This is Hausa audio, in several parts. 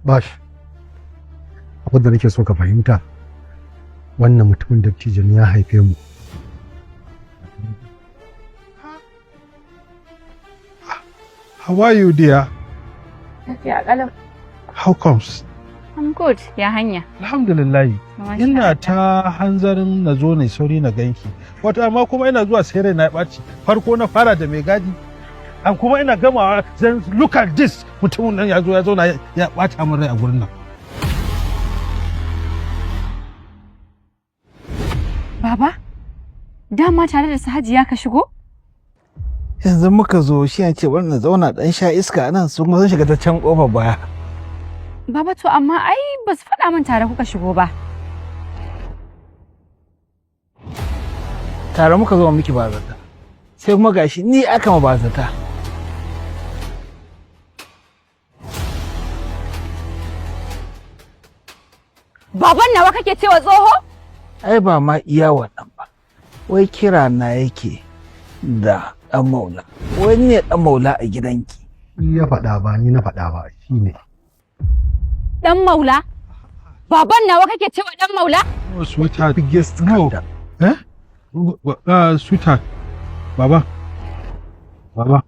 Bash, abin da nake so ka fahimta, wannan mutumin dattijo ne ya haife mu. How are you, dear? Lafiya ƙalau. How comes? I'm good. Ya hanya. Alhamdulillah. Masha Ina Allah. ta hanzarin na zo ne sauri na ganki. Wato amma kuma ina zuwa sai raina ya ɓaci. Farko na fara da mai gadi. An kuma ina gamawa, then look at this, mutumin nan ya zo ya zauna ya ɓata min rai a gurin nan. Baba, dama tare da su Hajiya ka shigo? Yanzu muka zo shi ya ce bari na zauna dan sha iska nan, su kuma sun shiga ta can kofar baya. Baba, to amma ai ba su faɗa min tare kuka shigo ba. Tare muka zo miki bazata, sai kuma gashi ni aka ma bazata. Baban nawa kake cewa tsoho? Ai ba ma iya wannan ba, wai kira na yake da dan maula, wai ni ne dan maula a gidanki. Shi ya faɗa ba ni na faɗa ba, shi ne. Dan maula? Baban nawa kake cewa dan maula? Oh, sweetheart. Biggest No. scandal. Eh? Sweetheart. Baba. Baba.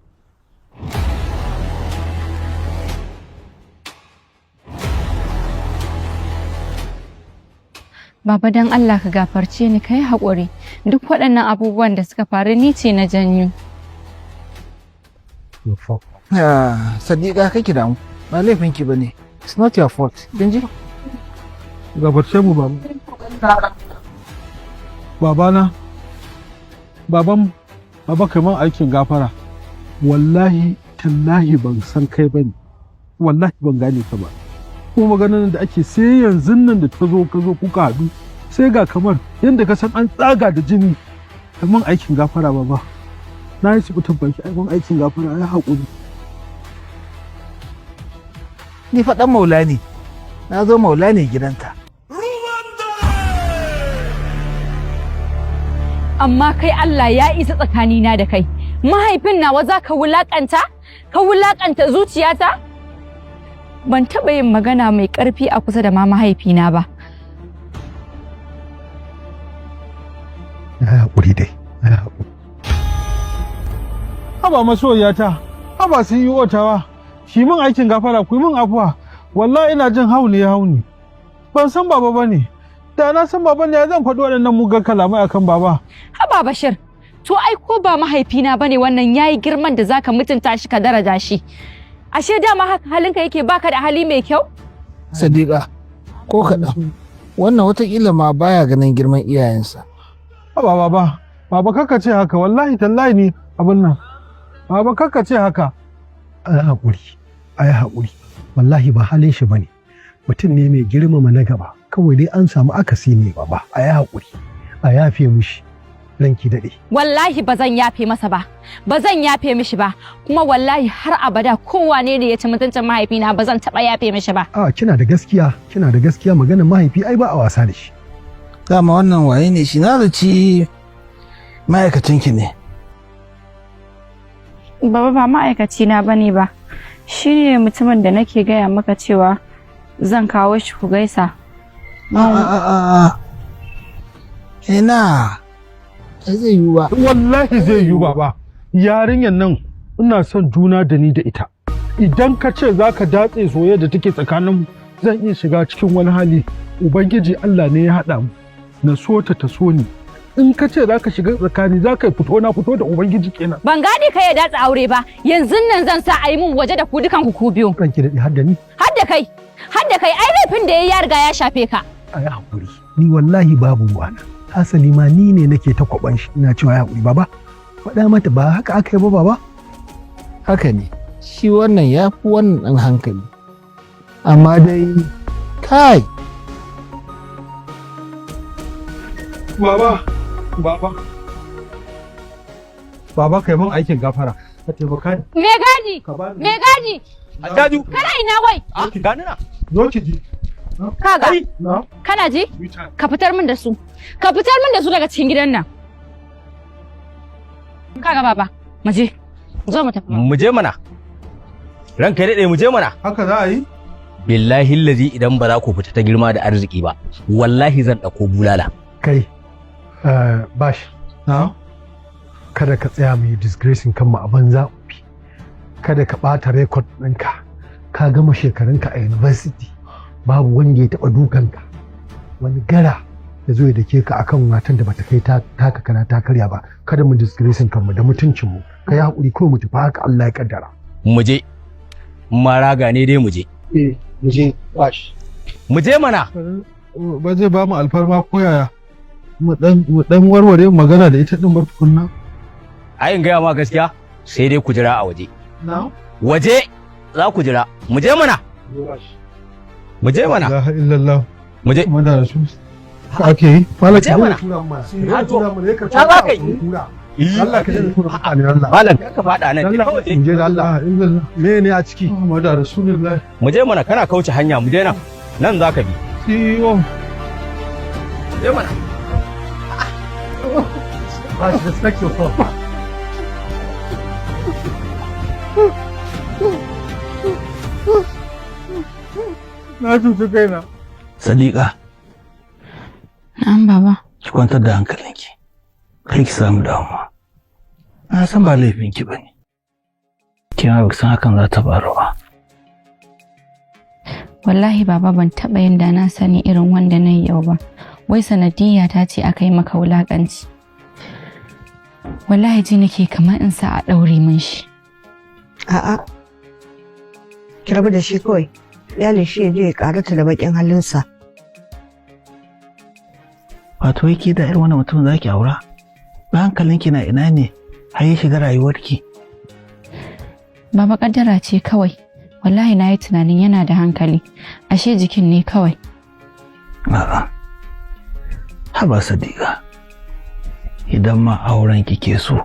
Baba, dan Allah ka gafarce ni, kai haƙuri. Duk waɗannan abubuwan da suka faru ni ce na janyo. You fuck. Ah, Sadiqa, kake damu, ba laifinki ba ne, it's not your fault, kin ji? Gafarce mu, baba. Babana. Baban, baba, kai aikin gafara. Wallahi tallahi ban san kai bane. Wallahi ban gane ka ba. Kuma maganar da ake sai yanzu nan da ta zo ka zo kuka haɗu, sai ga kamar yadda ka san an tsaga da jini. Kaman aikin gafara, baba. Na yi sibutan baki, aikin aikin gafara, ya haƙuri. Ni fa dan maula ne, na zo maula ne gidanta. Amma kai, Allah ya isa tsakanina da kai. Mahaifin nawa za ka wulaƙanta? Ka wulaƙanta zuciyata? Ban taɓa yin magana mai ƙarfi a kusa da ma mahaifina ba. Ya yi haƙuri dai. Ya yi haƙuri. Haba masoyiyata, haba sun yi otawa, shi min aikin gafara, ku yi min afuwa. Wallahi ina jin hauni ya hauni. Ban san baba ba ne, da na san baba ne ya zan faɗi waɗannan mugan kalamai akan baba. Haba Bashir, to ai ko ba mahaifina bane, wannan yayi girman da zaka mutunta shi ka daraja shi. Ashe dama haka halinka yake, baka da hali mai kyau? Sadiqa, ko kaɗan, wannan watakila ma baya ganin girman iyayensa. Haba baba, baba, kakka ce haka, wallahi tallahi ni abin nan. Baba, kakka ce haka. A yi haƙuri. A yi haƙuri. Wallahi ba halin shi bane. Mutum ne mai girmama na gaba. Kawai dai an samu akasi ne, baba. A yi haƙuri. A yafe mishi. Ranki daɗe. Wallahi ba zan yafe masa ba, ba zan yafe mishi ba, kuma wallahi har abada kowane ne ya ci mutuncin mahaifina ba zan taɓa yafe mishi ba. A, kina da gaskiya, kina da gaskiya, maganar mahaifi ai ba a wasa da shi. Dama wannan waye ne shi? Na zaci ma'aikacinki ne. Baba, ba ma'aikaci na bane ba. Shi ne mutumin da nake gaya maka cewa zan kawo shi ku gaisa. A a a a, ina, ai zai yiwu ba. Wallahi zai yiwu, baba. Yarinyar nan ina son juna da ni da ita. Idan ka ce za ka datse soyayya da take tsakaninmu, zan iya shiga cikin wani hali. Ubangiji Allah ne ya haɗa mu. Na so ta, ta so ni. In ka ce za ka shiga tsakani, za ka yi fito na fito da Ubangiji kenan. Ban gane kai ya datsa aure ba, yanzu nan zan sa a yi mun waje da ku dukan ku ku biyu. Ranki daɗe, har da ni. Har da kai, har da kai, ai laifin da yayi ya riga ya shafe ka. A yi haƙuri. Ni wallahi babu ruwana. Hasali ma ni ne nake ta kwaban shi, ina cewa ya haƙuri, baba. Faɗa mata ba haka aka yi ba, baba. Haka ne, shi wannan ya fi wannan ɗan hankali, amma dai kai. Baba, baba. Baba, kai mun aikin gafara. Ka taimaka ni. Me gadi? Ka bani. Me gadi? Hajjaju. Kana ina wai? Gani na. Zo ki ji. Kaga, Na. kana ji? Ka fitar min da su. Ka fitar min da su daga cikin gidan nan. Kaga baba, mu je. Zo mu tafi. Mu je mana. Ranka ya daɗe, mu je mana. Haka za a yi? Billahi lazi, idan ba za ku fita ta girma da arziki ba, wallahi zan ɗauko bulala. Kai, Bash. Na. Kada ka tsaya mai disgracing kanmu a banza. Kada ka ɓata record ɗinka. Ka gama shekarunka a university, babu wanda ya taɓa dukanka. Wani gara ya zo ya dake ka akan matan da bata kai ta taka kana ta karya ba. Kada mu disgracing kanmu da mutuncinmu. Ka yi haƙuri ko mu tafi, haka Allah ya kaddara. Mu je. Ma raga ne dai, mu je. Eh, mu je, Bash. Mu je mana. Ba zai ba mu alfarma ko yaya mu dan warware magana da ita din ba tukunna? Ai in gaya ma gaskiya, sai dai ku jira a waje. Na. Waje za ku jira. Mu je mana, mu je mana. La ilaha illallah. Mu je. Mu da su ka ake yi. Malam, Je mana. tura mu mana. Tura mu ne ka. Ya za ka yi? Allah ka daina tura mutane, Allah. Malam, ka faɗa nan. Allah, mu je da Allah. Illallah. Me ne a ciki? Muhammadu Rasulullahi. Mu je mana, kana kauce hanya. Mu je nan, nan za ka bi. CEO. Mu je mana. Bash, respect yourself. Na cuci kaina. Sadiqa. Na'am, baba. Ki kwantar da hankalinki, kai ki samu damuwa. Na san ba laifinki ba ne, ke ma baki san hakan za ta faru ba. Wallahi baba, ban taɓa yin da na sani irin wanda na yi yau ba. Wai sanadiyya ta ce aka yi maka wulaƙanci. Wallahi ji nake kamar in sa a ɗaure min shi. A'a. Ki rabu da shi kawai. Iyalin shi ya je ya karata da bakin halinsa. Wato wai ke da irin wannan mutum za ki aura ba? Hankalinki na ina ne har ya shiga rayuwarki? Baba, kaddara ce kawai. Wallahi na yi tunanin yana da hankali. Ashe jikin ne kawai. A'a, haba Sadiqa, idan ma auren kike so,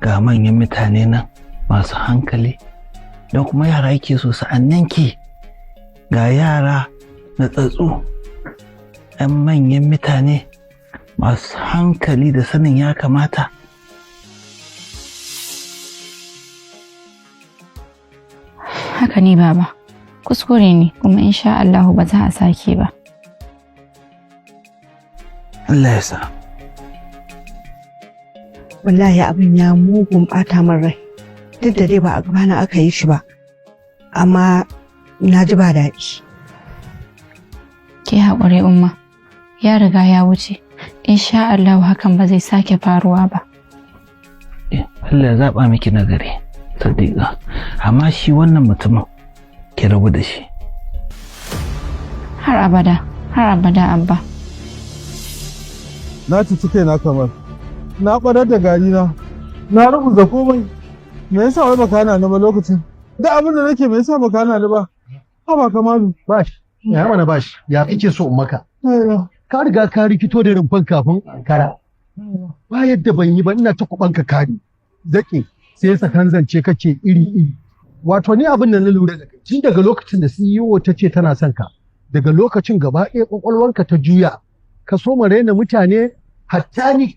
ga manyan mutane nan masu hankali, don kuma yara yake so sa'annan ki ga yara na tsatsu, 'yan manyan mutane masu hankali da sanin ya kamata. Haka ne baba. Kuskure ne, kuma insha Allahu ba za a sake ba. Allah ya sa. Wallahi abin ya mugun bata min rai. Duk da dai ba a gabana aka yi shi ba. Amma na ji ba daɗi. Ki haƙuri, umma. Ya riga ya wuce. Insha Allahu hakan ba zai sake faruwa ba. Allah ya zaɓa miki nagari, Sadiqa, amma shi wannan mutumin ki rabu da shi. Har abada, har abada, abba. Na cuci kaina, kamar na ɓarar da gari na, na rubuta komai. Me yasa wai baka hana ni ba lokacin da abin da nake? Me yasa baka hana ni ba? Haba Kamalu. Bash, ya mana Bash, ya kake so in maka? Ka riga ka rikito da rumfan kafin ankara. Ba yadda ban yi ba, ina ta kuban ka kari. Zaki sai sakan zance kake iri iri. Wato ni abin da na lura da kai tun daga lokacin da CEO ta ce tana son ka, daga lokacin gaba ɗaya kwakwalwanka ta juya, ka so ma raina mutane, hatta ni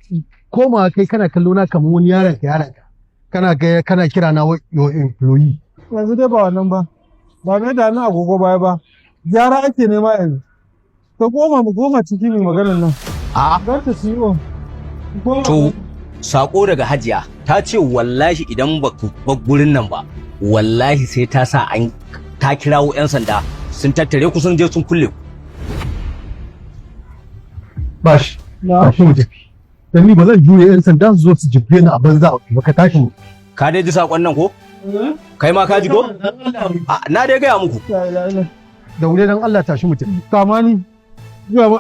komawa kai kana kallo na kamar wani yaron ka yaron ka. Kana ga kana kira na your employee. Yanzu dai ba wannan ba, ba mai da ni agogo baya ba, gyara ake nema yanzu. Ka koma, mu koma ciki mai maganar nan. A Za ta CEO. Koma. To, sako daga Hajiya, ta ce wallahi idan ba ku bar gurin nan ba, wallahi sai ta sa an ta kirawo 'yan sanda sun tattare ku, sun je sun kulle ku. Bash, Na. tashi mu tafi. Dan ni ba zan jure 'yan sanda su zo su jibge ni a banza ba, ka tashi mu. Ka dai ji sakon nan ko? Kai ma ka ji ko? A, na dai gaya muku. La ilaha illallah. Daure, dan Allah tashi mu tafi. Kama ni. Zuwa ba.